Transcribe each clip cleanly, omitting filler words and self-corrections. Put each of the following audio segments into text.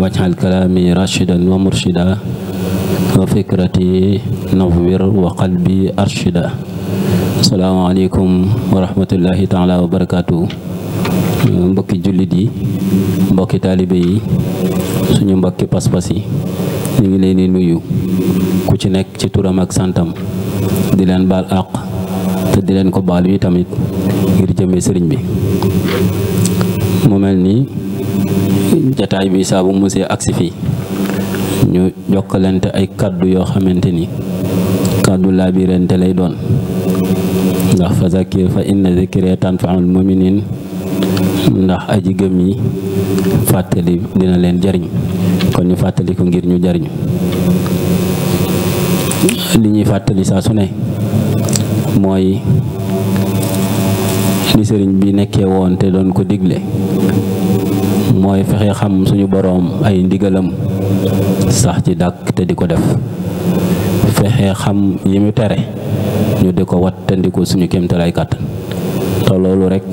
واجعل كلامي راشدا ومرشدا وفكرتي نوّر وقلبي أرشدا. السلام عليكم ورحمة الله تعالى وبركاته. mbokki jullit yi, mbokki taalibe yi, suñu mbokki pas-pas yi, ñu ngi leen di nuyu ku ci nekk ci turam ak santam, di leen baal àq te di leen ko baal yi tamit ngir jëme sëriñ bi. mu mel ni jataay bi saa bu musee agsi fii ñu jokkalante ay kaddu yoo xamante ni kaddu laabirante lay doon, ndax fa zakkir fa inna zikra tanfa'ul mu'minin, ndax aji gëm yi fàttali dina leen jariñ, kon ñu fàttali ko ngir ñu jariñu. li ñuy fàttali saa su ne mooy li sëriñ bi nekkee woon te doon ko digle, mooy fexe xam suñu boroom ay ndigalam sax ci dàkk te di ko def, fexe xam yi mu tere ñu di ko wattandiku suñu kéemtalaay kàttan. te loolu rek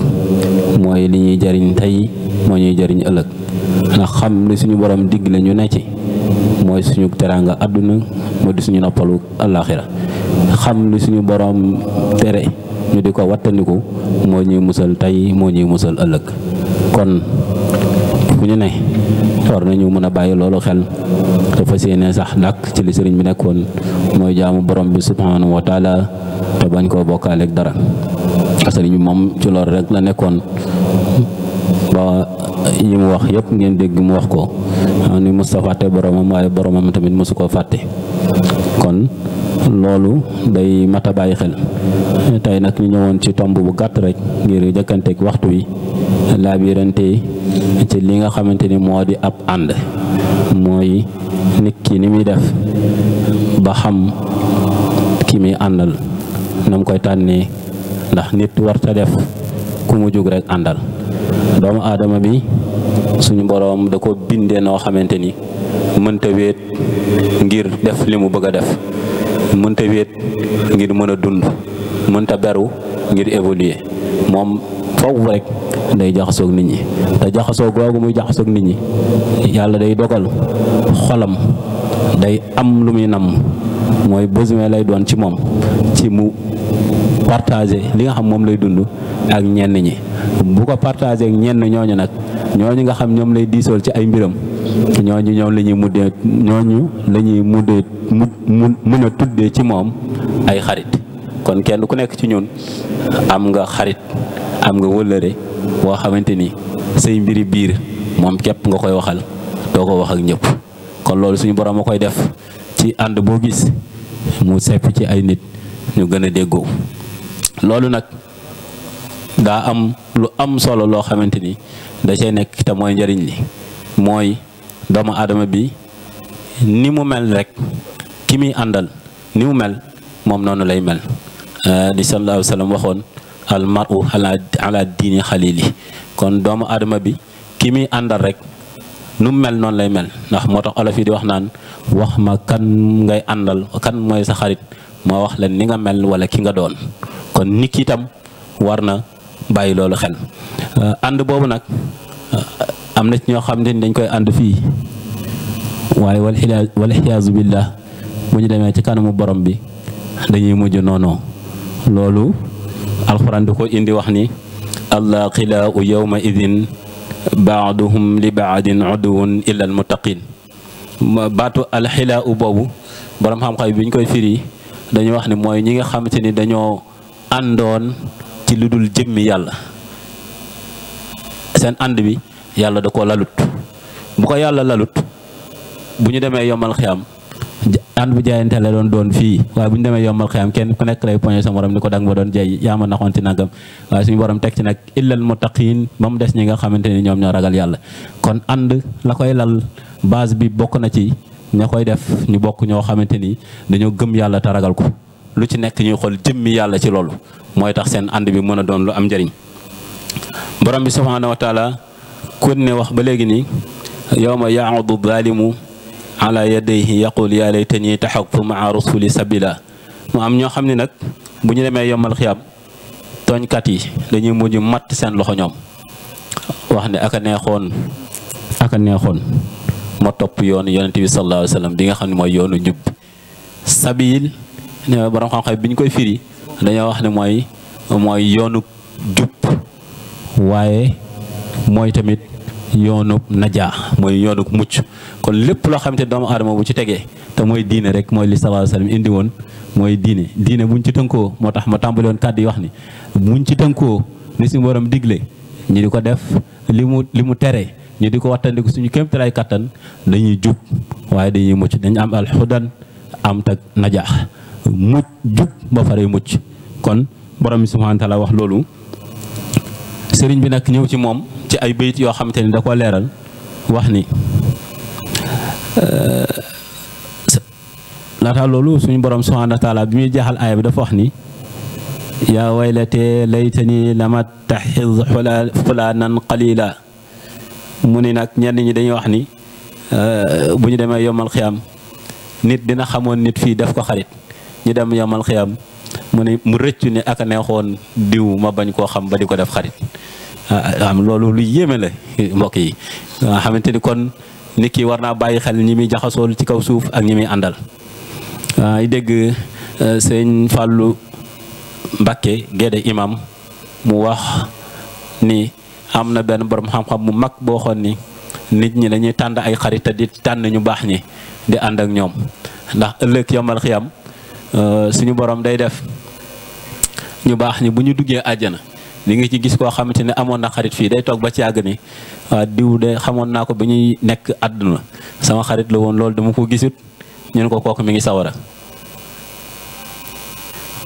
mooy li ñuy jariñ tey, moo ñuy jariñ ëllëg, ndax xam li suñu boroom digle ñu ne ci mooy suñu teraanga àdduna, moo di suñu noppalu àllaaxira. xam li suñu boroom tere ñu di ko wattandiku moo ñuy musal tey, moo ñuy musal ëllëg. kon fu ñu ne war nañu mën a bàyyi loolu xel te fas yéene sax dàkk ci li sëriñ bi nekkoon, mooy jaamu borom bi subhanahu wa taala te bañ koo bokkaaleeg dara. sëriñ bi moom ci loolu rek la nekkoon ba yi mu wax yëpp ngeen dégg mu wax ko, ni musta fàtte boromam, waaye boromam tamit mosu koo fàtte. kon loolu day mat a bàyyi xel. tey nag ñu ñëwoon ci tomb bu gàtt rek ngir jëkkanteeg waxtu wi, laabirante ci li nga xamante ni moo di ab ànd, mooy nit ki ni muy def ba xam ki muy àndal na mu koy tànnee, ndax nit warta def ku mu jóg rek àndal. doomu aadama bi suñu boroom da ko bindee noo xamante ni mënta wéet ngir def li mu bëgg a def, mënta wéet ngir mën a dund, mënta beru ngir évoluer. moom foofu rek day jaxasoog nit ñi, te jaxasoo googu muy jaxasoog nit ñi yàlla day dogal xolam day am lu muy namm, mooy besoin lay doon ci moom ci mu partager li nga xam moom lay dund ak ñenn ñi. bu ko partager ak ñenn ñooñu nag, ñooñu nga xam ñoom lay diisool ci ay mbiram, ñoom la ñuy muddee, ñooñu la ñuy muddee mën a tuddee ci moom ay xarit. kon kenn ku nekk ci ñun am nga xarit, am nga wëllëre boo xamante ni say mbiri biir moom képp nga koy waxal, doo ko wax ak ñëpp. kon loolu suñu borom a koy def ci ànd boo gis mu sepp ci ay nit ñu gën a déggoo. loolu nag daa am lu am solo loo xamante ni da cay nekk te mooy njariñ li, mooy doomu aadama bi ni mu mel rek ki muy àndal ni mu mel moom noonu lay mel. di sallallahu alayhi wa sallam waxoon al mar'u ala diini xalili. kon doomu aadama bi ki muy àndal rek nu mu mel noonu lay mel, ndax moo tax olof yi di wax naan wax ma kan ngay àndal, kan mooy sa xarit, moo wax leen ni nga mel wala ki nga doon. kon nit ki itam war na bàyyi loolu xel. ànd boobu nag am na ci ñoo xam ne dañ koy ànd fii, waaye wal iyaazu billah bu ñu demee ci kanamu borom bi dañuy mujj noonu. loolu alxuraan di ko indi wax ni allah xilaau yawma idin baaduhum li baadin uduwun illa al muttaqin. baatu alxilaau boobu borom xam-xam bi ñu koy firi dañuy wax ni mooy ñi nga xamante ni dañoo àndoon ci lu dul jëmmi yàlla, seen ànd bi yàlla da ko lalut. bu ko yàlla lalut, bu ñu demee yomal xiyam ànd bu jaayante la doon fii, waaye bu ñu demee yomal xiyam kenn ku nekk lay poñe sa morom ni ko dang ma doon jaay, yaa ma naxoon ci nangam. waaye suñu borom teg ci nag illal muttaqin, ba mu des ñi nga xamante ni ñoom ñoo ragal yàlla. kon ànd la koy lal base bi bokk na ci ña koy def ñu bokk ñoo xamante ni dañoo gëm yàlla te ragal ko. lu ci nekk ñuy xool jëmmi yàlla ci loolu mooy tax seen ànd bi mën a doon lu am njëriñ. borom bi subhanahu wa taala ku ne wax ba léegi nii yawma ya'udu zalimu ala yadayhi yaqul ya laytani taxaktu maa rasuli sabila. mu am ñoo xam ne nag bu ñu demee yombal xiyam tooñkat yi dañuy mujj matt seen loxo ñoom wax ne aka neexoon ma topp yoonu yonent bi sallallahu alayhi wa sallam bi nga xam ne mooy yoonu njub. sabil borom xam-xam bi ñu koy firi dañoo wax ne mooy yoonu jub waaye mooy tamit yoonu najaa mooy yoonu mucc. kon lépp loo xamante doomu aadama bu ci tegee te mooy diine rek mooy li sallallahu alayhi wa sallam indi woon mooy diine buñ ci tënkoo moo tax ma tàmbali woon kàddu yi wax ni buñ ci tënkoo ni suñu borom digle ñu di ko def li mu tere ñu di ko wattandiku suñu kéemtalaay kattan dañuy jub waaye dañuy mucc dañu am alxudan am tak najaax mucc jub ba pare mucc. kon borom bi subhaanahu wa taala wax loolu sëriñ bi nag ñëw ci moom ci ay bayit yoo xamante ni da ko leeral wax ni laata loolu suñu borom subhaanahu wa taala bi muy jeexal aaya bi dafa wax ni yaa waylatee laytani lam attaxiz fulaanan qalila mu ni nag ñenn ñi dañuy wax ni bu ñu demee yomal xiyam nit dina xamoon nit fii def ko xarit ñu dem yomal xiyam mu ni mu rëccu ni aka neexoon diw ma bañ koo xam ba di ko def xarit am loolu lu yéeme la mbokk yi nga xamante ni kon nit ki war naa bàyyi xel ñi muy jaxasool ci kaw suuf ak ñi muy àndal. ay dégg sëñ Fallou Mbacké Gédé imam mu wax ni am na benn borom xam-xam mu mag boo xoon ni nit ñi dañuy tànn ay xarit te di tànn ñu baax ñi di ànd ak ñoom ndax ëllëg yomal xiyam suñu borom day def ñu baax ñi bu ñu duggee àjjana li nga ci gis koo xamante ne amoon na xarit fii day toog ba ci yàgg ni waa diw de xamoon naa ko ba ñuy nekk àdduna sama xarit la woon loolu dama ko gisut ñu ne ko kooku mi ngi sawara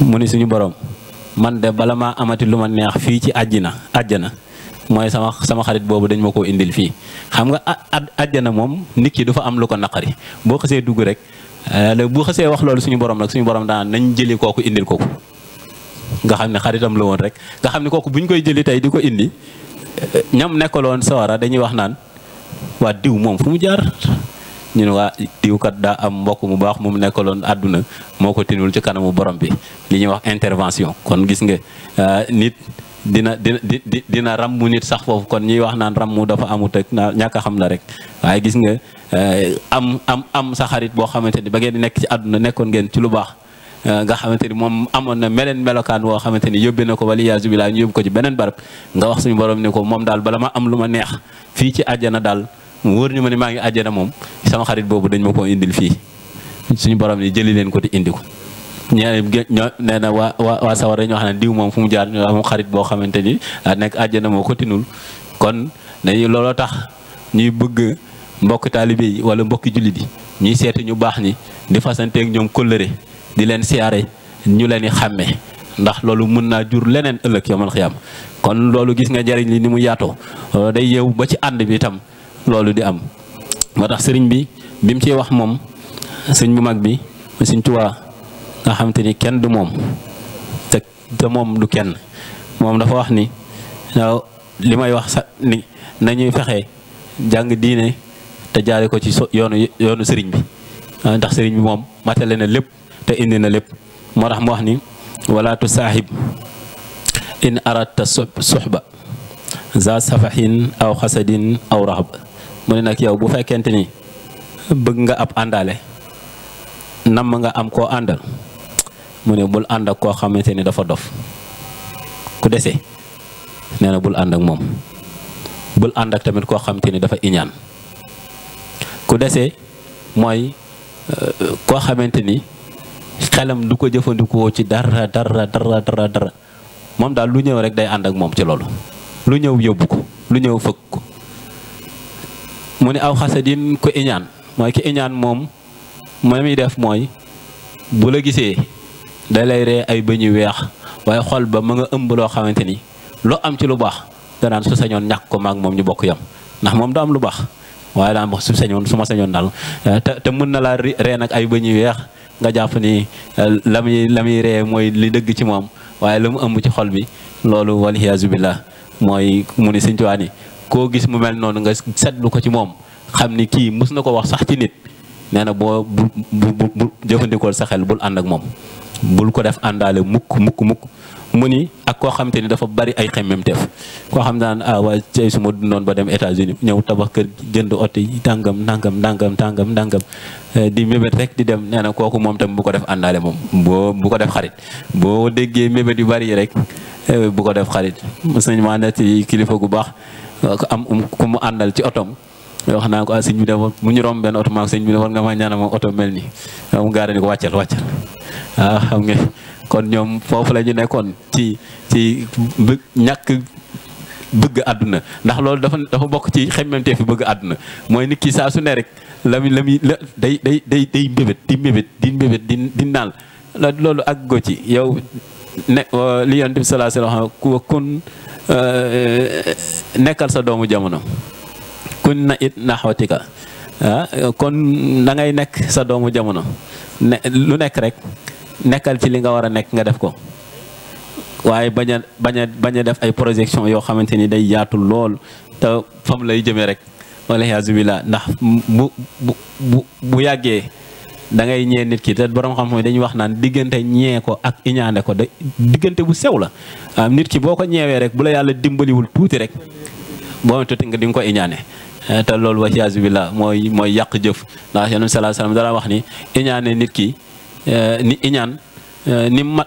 mu ni suñu borom man de bala maa amati lu ma neex fii ci àjjana mooy sama xarit boobu dañ ma koo indil fii. xam nga àjjana moom nit ki du fa am lu ko naqari boo xasee dugg rek bu xasee wax loolu suñu borom rek suñu borom daan nañ jëli kooku indil kooku nga xam ne xaritam la woon rek nga xam ne kooku buñ koy jëli tey di ko indi ñam nekkaloon sawara dañuy wax naan waa diw moom fu mu jaar ñu ne waa diw kat daa am mbokk mu baax mu nekkaloon àdduna moo ko tinul ci kanamu borom bi li ñuy wax intervention. kon gis nga nit dina rammu nit sax foofu kon ñuy wax naan rammu dafa amut ak ñàkk a xam la rek waaye gis nga am sa xarit boo xamante ni ba ngeen di nekk ci àdduna nekkoon ngeen ci lu baax nga xamante ni moom amoon na melokaan woo xamante ni yóbbee na ko waliyaasu billaah ñu yóbbu ko ci beneen barab nga wax suñu borom ni ko moom daal bala ma am lu ma neex fii ci àjjana daal mu wóor ñu ma ni maa ngi àjjana moom sama xarit boobu dañ ma ko indil fii suñu borom ni jëli leen ko di indi ko. ñoo nee na waa sawar dañoo xam ne diw moom fu mu jaar ñoo am xarit boo xamante ni nekk àjjana moo ko tinul kon dañuy looloo tax ñuy bëgg mbokk taalibe yi wala mbokki jullit yi ñuy seeti ñu baax ñi di fasanteeg ñoom kóllëre di leen siyaare ñu leen di xàmmee ndax loolu mën naa jur leneen ëllëg yomal xiyam. kon loolu gis nga njariñ li ni mu yaatoo day yeewu ba ci ànd bi itam loolu di am moo tax sëriñ bi mu ciy wax moom sëñ bu mag bi sëñ Tuubaa nga xamante ni kenn du moom te moom du kenn moom dafa wax ni li may wax sax ni nañuy fexe jàng diine te jaare ko ci yoonu sëriñ bi ndax sëriñ bi moom matale na lépp te indi na lépp moo tax mu wax ni wala tu saahib in aradta suhba za safahin aw xasadin aw rahab mu ne nag yow bu fekkente ni bëgg nga ab àndaale nam nga am koo àndal mu ne bul ànd ak koo xamante ni dafa dof ku dese nee na bul ànd ak moom bul ànd ak tamit koo xamante ni dafa iñaan ku dese mooy koo xamante ni xelam du ko jëfandikoo ci dara moom daal lu ñëw rek day ànd ak moom ci loolu lu ñëw yóbbu ko lu ñëw fëkk ko mu ne aw xasadin ku iñaan mooy ki iñaan moom mooy muy def mooy bu la gisee da lay ree ay bëñ yu weex waaye xol ba ma nga ëmb loo xamante ni loo am ci lu baax danaan su sañoon ñàkk ko maag moom ñu bokk yam ndax moom da am lu baax waaye daan wax su ma sañoon daal te mën na laa ree nag ay bëñ yu weex nga jàpp ni la muy ree mooy li dëgg ci moom waaye la mu ëmb ci xol bi loolu waliyaasu billaah mooy mu ni Sëñ Tuubaa ni koo gis mu mel noonu nga seetlu ko ci moom xam ni kii mës na ko wax sax ci nit nee na boo bu jëfandikool sa xel bul ànd ak moom bul ko def àndaale mukk mu ni ak koo xamante ni dafa bari ay xemmemteef koo xam daan waaye cey su ma dundoon ba dem États-Unis ñëw tabax kër jënd oto yi tàngam di mébét rek di dem nee na kooku moom tam bu ko def àndaale moom bu ko def xarit boo déggee mébét yu bari rek bu ko def xarit mos nañ maa ne ci kilifa gu baax am ku mu àndal ci otom wax naa ko sëñ bi dafa mu ñu romb benn oto maag sëñ bi ne war nga ma ñaanal ma oto mel nii mu gaare ni ko wàccal xam nga kon ñoom foofu la ñu nekkoon ci ñàkk bëgg àdduna ndax loolu dafa bokk ci xemmemtee fi bëgg àdduna mooy nit ki saa su ne rek la day mbébét di naan loolu ak go ci yow ne li Yonent bi sallallahu alayhi wa sallam kun nekkal sa doomu jamono kun na it naxwatika kon da ngay nekk sa doomu jamono lu nekk rek nekkal ci li nga war a nekk nga def ko waaye bañ a def ay projection yoo xamante ni day yaatu lool te fam lay jëmee rek wala yaazu billah ndax bu yàggee da ngay ñee nit ki te borom xam-xam dañuy wax naan diggante ñee ko ak iñaane ko de diggante bu sew la nit ki boo ko ñeewee rek bu la yàlla dimbaliwul tuuti rek boo tuuti nga di nga ko iñaane te loolu wa yaazu billah mooy yàq jëf ndax Yonent sallallahu alayhi wasallam dara wax ni iñaane nit ki ni iñaan ni mat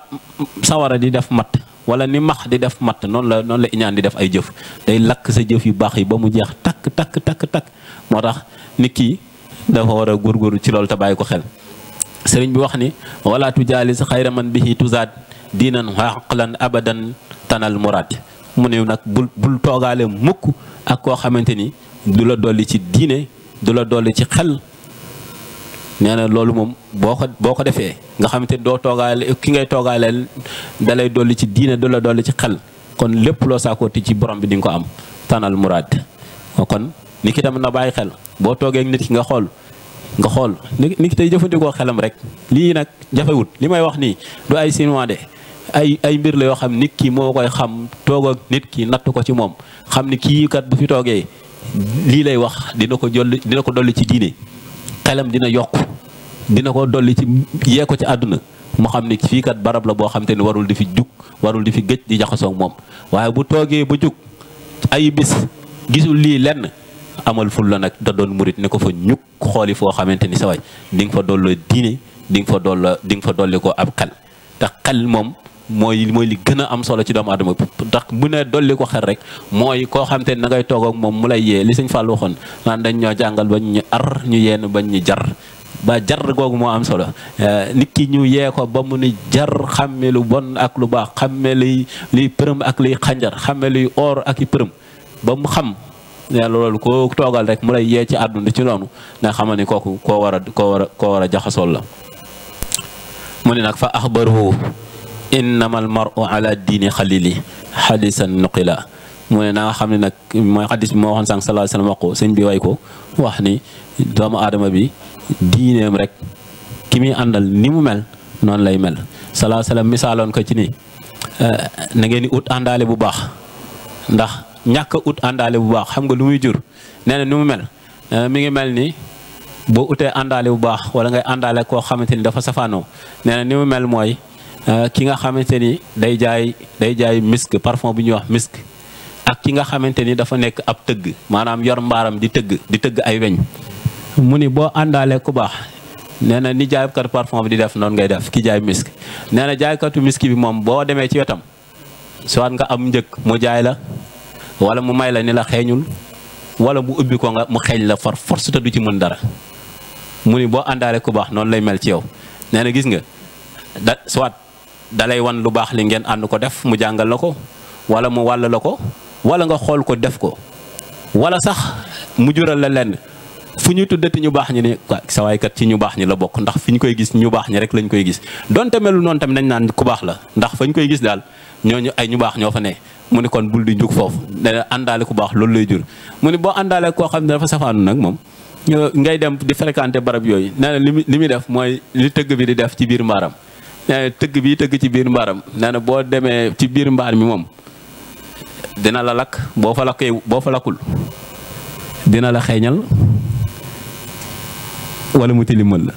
sawara di def mat wala ni max di def mat noonu la iñaan di def ay jëf day lakk sa jëf yu baax yi ba mu jeex takk moo tax nit ki dafa war a góorgóorlu ci loolu te bàyyi ko xel sëriñ bi wax ni wala tujaalis xayra man bihi tuzaad diinan wa aqlan abadan tanal muraad mu ne nag bul toogaale mukk ak koo xamante ni du la dolli ci diine du la dolli ci xel nee na loolu moom boo ko defee nga xamante ni doo toogaale ki ngay toogaaleel da lay dolli ci diine du la dolli ci xel kon lépp loo saakooti ci borom bi di nga ko am tanal muraad kon nit ki tamit na bàyyi xel boo toogee ak nit ki nga xool nit ki tey jëfandikoo xelam rek lii nag jafewut li may wax nii du ay chinois de ay mbir la yoo xam nit ki moo koy xam toog ak nit ki natt ko ci moom xam ni kii kat bu fi toogee lii lay wax dina ko dolli ci diine xelam dina yokk dina ko dolli ci yee ko ci àdduna mu xam ni fii kat barab la boo xam te ni warul di fi jug warul di fi gëj di jaxasoo ak moom waaye bu toogee ba jug ay bis gisul lii lenn amal ful la nag da doon murit ne ko fa ñuk xooli foo xamante ni sa waay di nga fa dolloo diine di nga fa dolli ko ab xel te xel moom mooy li gën a am solo ci doomu aadama ndax bu ne dolli ko xel rek mooy koo xamante ni da ngay toog ak moom mu lay yee li Sëñ Fallu waxoon naan dañ ñoo jàngal bañ ñu ar ñu yeen bañ ñu jar ba jar googu moo am solo nit ki ñu yee ko ba mu ni jar xàmme lu bon ak lu baax xàmme liy përëm ak liy xànjar xàmme luy or ak i përëm ba mu xam loolu koo toogal rek mu lay yee ci àdduna ci noonu nga xam ne kooku koo war a jaxasool la mu ne nag fa axbaruhu innamal mar'u ala diini xalili xadisan nuqila mu ne na nga xam ne nag mooy xadis bi moo waxoon sànq sallallahu alayhi wasallam wax ko sëñ bi way ko wax ni doomu aadama bi diineem rek ki muy àndal ni mu mel noonu lay mel sallallahu alayhi wasallam misaaloon ko ci ni na ngeen di ut àndaale bu baax ndax ñàkk ut àndaale bu baax xam nga lu muy jur nee na ni mu mel mi ngi mel ni boo utee àndaale bu baax wala ngay àndaale koo xamante ni dafa safaanoo nee na ni mu mel mooy ki nga xamante ni day jaay misk parfum bu ñuy wax misk ak ki nga xamante ni dafa nekk ab tëgg maanaam yor mbaaram di tëgg ay weñ mu ni boo àndaale ku baax nee na ni jaaykat parfum bi di def noonu ngay def ki jaay misk nee na jaaykatu misk bi moom boo demee ci wetam soit nga am njëg mu jaay la wala mu may la ni la xeeñul wala mu ubbi ko nga mu xeeñ la far force te du ci mën dara mu ni boo àndaale ku baax noonu lay mel ci yow nee na gis nga soit dalay wan lu baax li ngeen ànd ko def mu jàngal la ko wala mu wàll la ko wala nga xool ko def ko wala sax mu jural la lenn fu ñu tuddati ñu baax ñi ne sa waay kat ci ñu baax ñi la bokk ndax fi ñu koy gis ñu baax ñi rek lañ koy gis donte melu noonu tamit nañ naan ku baax la ndax fañ koy gis daal ñooñu ay ñu baax ñoo fa ne mu ni kon bul di jug foofu ne àndaale ku baax loolu lay jur mu ni boo àndaale koo xam ne dafa safaanu nag moom ngay dem di fréquenter barab yooyu nee na li muy def mooy li tëgg bi di def ci biir mbaaram nee na tëgg bi tëgg ci biir mbaaram nee na boo demee ci biir mbaar mi moom dina la lakk boo fa lakkul dina la xeeñal wala mu tilimal la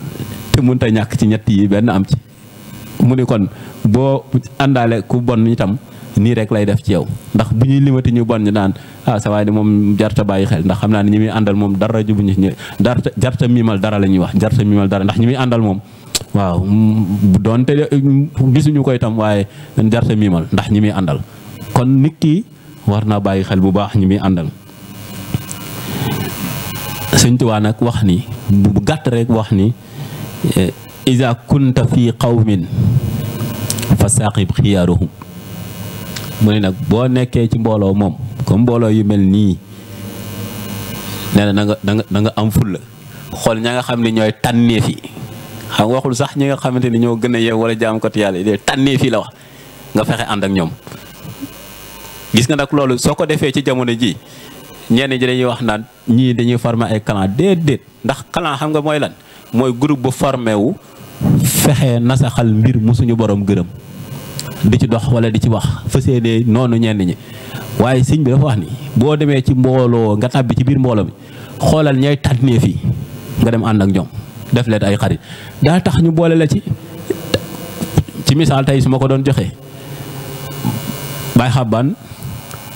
te mënut a ñàkk ci ñett yi benn am ci. mu ni kon boo àndaale ku bon itam nii rek lay def ci yow ndax bu ñuy limati ñu bon ñu naan sa waay de moom jarta bàyyi xel ndax xam naa ne ñi muy àndal moom dara jubuñu ñu jarta miimal dara la ñuy wax jarta miimal dara ndax ñi muy àndal moom waaw doonte gisuñu ko itam waaye jarta miimal ndax ñi muy àndal kon nit ki war naa bàyyi xel bu baax ñi muy àndal. Sëñ Tuubaa nag wax ni bu gàtt rek wax ni iza kunta fi qawmin fa saqib xiyaaruhum mu ne nag boo nekkee ci mbooloo moom comme mbooloo yu mel nii nee na da nga am fulla xool ña nga xam ne ñooy tànneef yi xam nga waxul sax ñi nga xamante ni ñoo gën a yeew wala jaam ko yàlla yi de tànneef yi la wax nga fexe ànd ak ñoom. gis nga nag loolu soo ko defee ci jamono ji ñenn ñi dañuy wax naan ñii dañuy former ay clan déedéet ndax clan xam nga mooy lan mooy groupe bu formé wu fexe nasaxal mbir mu suñu borom gërëm di ci dox wala di ci wax fas yéene noonu ñenn ñi waaye sëñ bi dafa wax ni boo demee ci mbooloo nga tàbbi ci biir mbooloo mi xoolal ñay tànneef yi nga dem ànd ak ñoom def leen ay xarit daa tax ñu boole la ci misaal tey su ma ko doon joxee Baay Xabbaan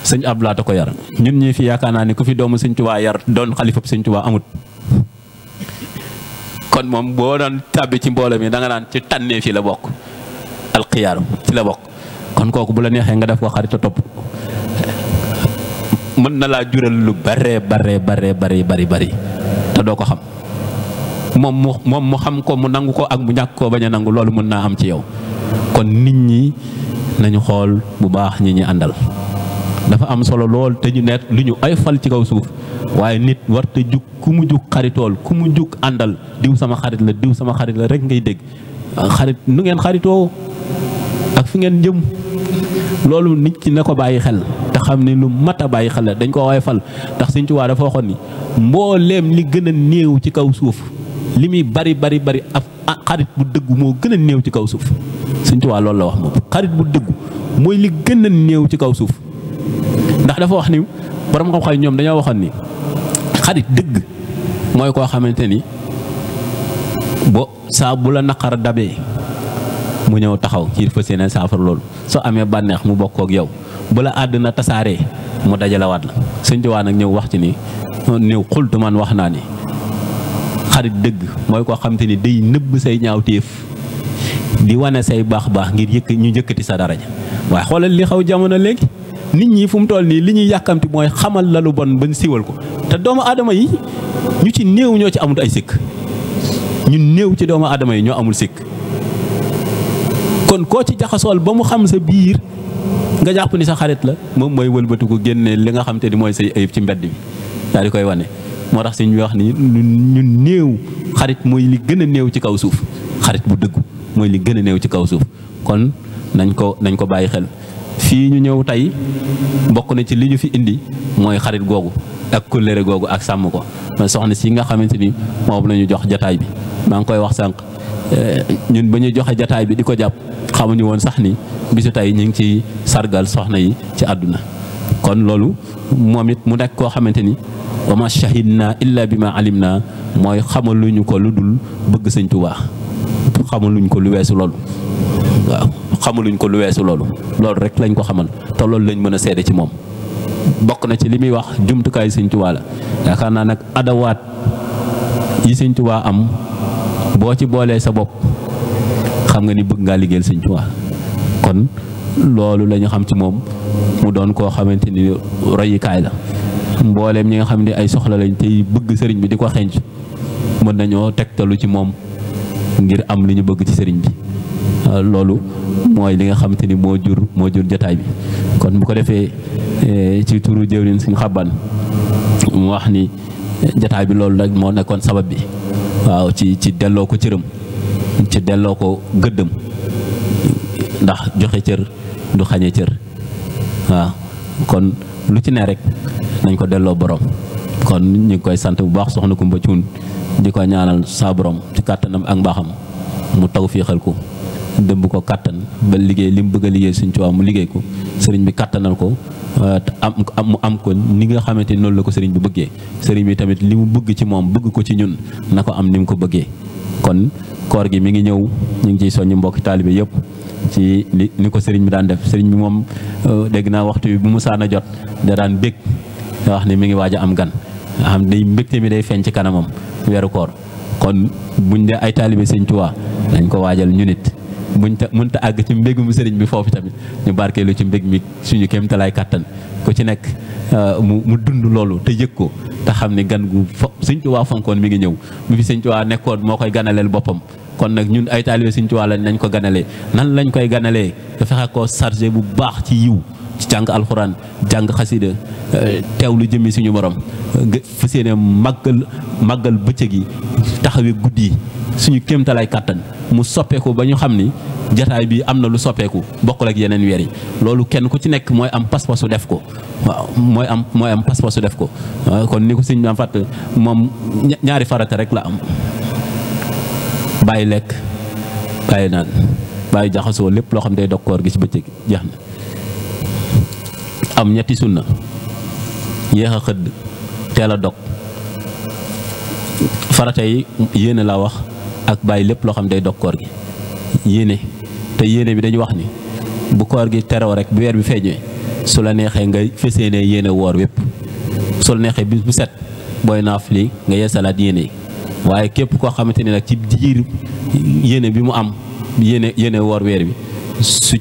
sëñ Abdou Lahat ko yar ñun ñii fi yaakaar naa ni ku fi doomu sëñ Tuubaa yar doon xalifab sëñ Tuubaa amut kon moom boo doon tàbbi ci mbooloo mi da nga naan ci tànneef yi la bokk alxiyaaru ci la bokk kon kooku bu la neexee nga def ko xarit a topp mën na laa jural lu bare bari te doo ko xam moom mu xam ko mu nangu ko ak mu ñàkk koo bañ a nangu loolu mën naa am ci yow kon nit ñi nañu xool bu baax ñi àndal dafa am solo lool te ñu nekk lu ñu ay fal ci kaw suuf waaye nit warta jug ku mu jug xaritool ku mu jug àndal diw sama xarit la rek ngay dégg xarit nu ngeen xaritoo ak fi ngeen jëm loolu nit ki na ko bàyyi xel te xam ne lu mat a bàyyi xel la dañ ko waay fal ndax Sëñ Tuubaa dafa waxoon ni mbooleem li gën a néew ci kaw suuf li muy bari ab xarit bu dëggu moo gën a néew ci kaw suuf Sëñ Tuubaa loolu la wax moom xarit bu dëggu mooy li gën a néew ci kaw suuf ndax dafa wax ni borom xam-xam ñoom dañoo waxoon ni xarit dëgg mooy koo xamante ni saa bu la naqar dabee mu ñëw taxaw ci fas yéene saafara loolu soo amee bànneex mu bokk ak yow bu la àddina tasaaree mu dajalewaat la. Sëñ Tuubaa nag ñëw wax ci ni néew xultu man wax naa ni xarit dëgg mooy koo xamante ni day nëbb say ñaawteef di wane say baax ngir ñu yëkkati sa daraja waaye xoolal li xaw jamono léegi. nit ñi fu mu toll nii li ñuy yàkkamti mooy xamal la lu bon ba siwal ko te doomu aadama yi ñu ci néew ñoo ci amul ay sikk ñu néew ci doomu aadama yi ñoo amul sikk kon koo ci jaxasool ba mu xam sa biir nga jàpp ni sa xarit la moom mooy wëlbatu ko génne li nga xam te ni mooy say ayib ci mbedd bi daal di koy wane. moo tax suñu wax ni ñu néew xarit mooy li gën a néew ci kaw suuf xarit bu dëggu mooy li gën a néew ci kaw suuf kon nañ ko bàyyi xel. fii ñu ñëw tey bokk na ci li ñu fi indi mooy xarit googu ak kóllëre googu ak sàmm ko mais soxna si nga xamante ni moom la ñu jox jataay bi maa ngi koy wax sànq ñun ba ñuy joxe jataay bi di ko jàpp xamuñu woon sax ni bisu tey ñu ngi ci sargal soxna yi ci àdduna kon loolu moom it mu nekk koo xamante ni wa ma shahidna illa bi ma alim na mooy xamaluñu ko lu dul bëgg Sëñ Tuubaa xamaluñ ko lu weesu loolu waaw xamaluñ ko lu weesu loolu rek lañ ko xamal te loolu lañ mën a seede ci moom bokk na ci li muy wax jumtukaay Sëñ Tuubaa la yaakaar naa nag adawaat yi Sëñ Tuubaa am boo ci boolee sa bopp xam nga ni bëgg ngaa liggéeyal Sëñ Tuubaa kon loolu la ñu xam ci moom mu doon koo xamante ni royukaay la mbooleem ñi nga xam ne ay soxla lañ tey bëgg sëriñ bi di ko xenc mën nañoo tegtalu ci moom ngir am li ñu bëgg ci sëriñ bi loolu mooy li nga xamante ni moo jur jataay bi kon bu ko defee ci turu jëwriñ Sëñ Xabbaan mu wax ni jataay bi loolu rek moo nekkoon sabab bi waaw ci delloo ko cëram ci delloo ko gëddëm ndax joxe cër du xañe cër waaw kon lu ci ne rek nañ ko delloo borom kon ñu ngi koy sant bu baax soxna Kumba Cuun di ko ñaanal saa borom ci kàttanam ak mbaaxam mu tawfiixal ko dëmb ko kàttan ba liggéey li mu bëgg a liggéey Sëñ Tuubaa mu liggéey ko sëriñ bi kàttanal ko mu am ko ni nga xamante ni noonu la ko sëriñ bi bëggee. sëriñ bi tamit li mu bëgg ci moom bëgg ko ci ñun na ko am ni mu ko bëggee. kon koor gi mi ngi ñëw ñu ngi ciy soññ mbokki taalibe yëpp ci ni ko sëriñ bi daan def. sëriñ bi moom dégg naa waxtu bi bu mu saan a jot da daan bég da wax ne mi ngi waaj a am gan nga xam day mbégte mi day feeñ ci kanamam weeru koor. kon buñ dee ay taalibe sëñ Tuubaa dañ ko waajal ñu nit buñ ta mënta àgg ci mbégum sëriñ bi foofu tamit ñu barkeelu ci mbég mi suñu kéemtalaay kàttan ku ci nekk mu dund loolu te yëg ko te xam ne gan gu sëñ Tuubaa fonkoon mi ngi ñëw bu fi sëñ Tuubaa nekkoon moo koy ganaleel boppam. kon nag ñun ay taalibe sëñ Tuubaa lañ nañ ko ganalee nan lañ koy ganalee da fexe koo chargé bu baax ci yiw ci jàng alxuraan jàng xasida teewlu jëmmi suñu borom fu seene màggal bëccëg yi taxawee guddi yi suñu kéemtalaay kàttan mu soppeeku ba ñu xam ni jataay bi am na lu soppeeku bokkul ak yeneen weer yi. loolu kenn ku ci nekk mooy am pas-pasu def ko waaw mooy am pas-pasu def ko kon ni ko sëñ bi am fàtt moom ñaari farata rek la am. bàyyi lekk bàyyi naan bàyyi jaxasoo lépp loo xam day dog koor gi ci bëccëg jeex na. am ñetti sunna yéex a xëdd teel a dog farata yi yéene laa wax ak bàyyi lépp loo xam day dog koor gi yéene. te yéene bi dañu wax ni bu koor gi teroo rek bu weer bi feeñee su la neexee nga feseene yéene woor wépp su la neexee bis bu set booy naafli nga yeesalaat yéene. waaye képp koo xamante ni nag ci diir yéene bi mu am yéene woor weer bi su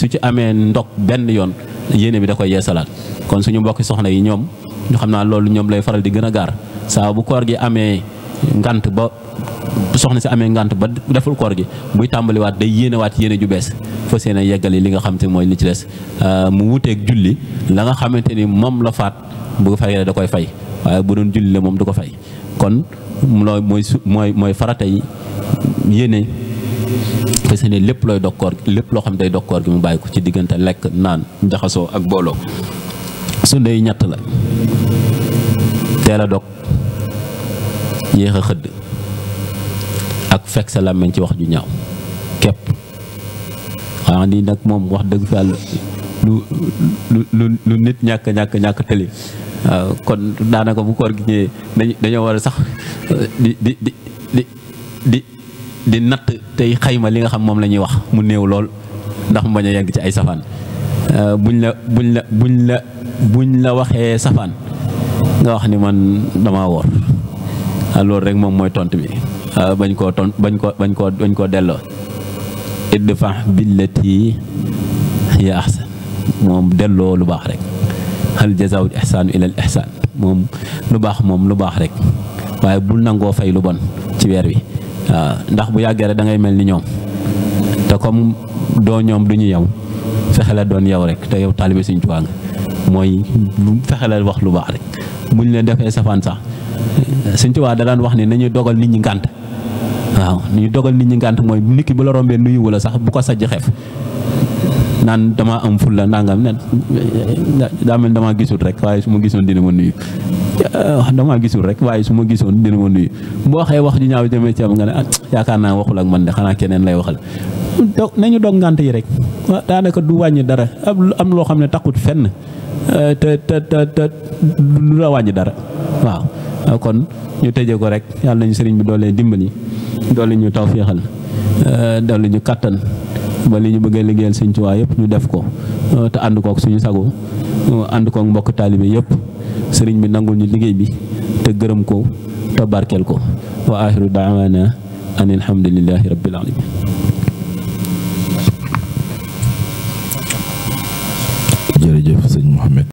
ci amee ndog benn yoon yéene bi da koy yeesalaat. kon suñu mbokki soxna yi ñoom ñu xam naa loolu ñoom lay faral di gën a gaar saa bu koor gi amee ngant ba bu soxna si amee ngant ba deful koor gi buy tàmbaliwaat day yéenewaat yéene ju bees fa seen a yeggali li nga xamante ni mooy li ci des mu wuteeg julli la nga xamante ni moom la faat bu fayee da koy fay waaye bu doon julli la moom du ko fay. kon loolu mooy farata yi yéene fas yéene lépp looy dog koor gi lépp loo xam day dog koor gi mu bàyyi ko ci diggante lekk naan njaxasoo ak booloo. sunna yi ñett la teel a dog yéex a xëdd ak fekk sa làmmiñ ci wax ju ñaaw képp. xanaa ni nag moom wax dëgg fa yàlla lu nit ñàkk tëli waaw kon daanaka bu koor gi ñëwee dañoo war a sax di natt tey xayma li nga xam moom la ñuy wax mu néew lool ndax mu bañ a yegg ci ay safaan. buñ la waxee safaan nga wax ni man damaa woor loolu rek moom mooy tontu bi bañ koo delloo. idfa billati hiya ahsan moom delloo lu baax rek. hal jazaa'ul ihsaanu ilal ihsaan moom lu baax rek waaye bul nangoo fay lu bon ci weer wi. waaw ndax bu yàggee rek da ngay mel ni ñoom te comme doo ñoom du ñu yow fexe la doon yow rek te yow taalibe Sëñ Tuubaa nga mooy fexe la wax lu baax rek. buñ leen defee safaan sax Sëñ Tuubaa da daan wax ni nañuy dogal nit ñi ngànt. waaw ñu dogal nit ñi ngànt mooy nit ki bu la rombee nuyu wala sax bu ko sajj xef naan damaa am ful la nangam ne daa mel damaa gisul rek waaye su ma gisoon dina ma nuyu. damaa gisul rek waaye su ma gisoon dina ma nuyu boo waxee wax ju ñaaw jëmee ci am nga ne yaakaar naa waxul ak man de xanaa keneen lay waxal. nañu dog ngànt yi rek daanaka du wàññi dara am loo xam ne taxut fenn te du la wàññi dara. waaw kon ñu tëjee ko rek yàlla nañu sëriñ bi doole dimbali doole ñu tawféexal doole ñu kàttan ba li ñu bëggee liggéeyal Sëñ Tuubaa yëpp ñu def ko te ànd kook suñu sago ànd kook mbokk taalibe yëpp sëriñ bi nangul ñu liggéey bi te gërëm ko te barkeel ko wa axiru daawaana an alhamdulillahi rabbil alamin. jërëjëf sëñ Mouhamed.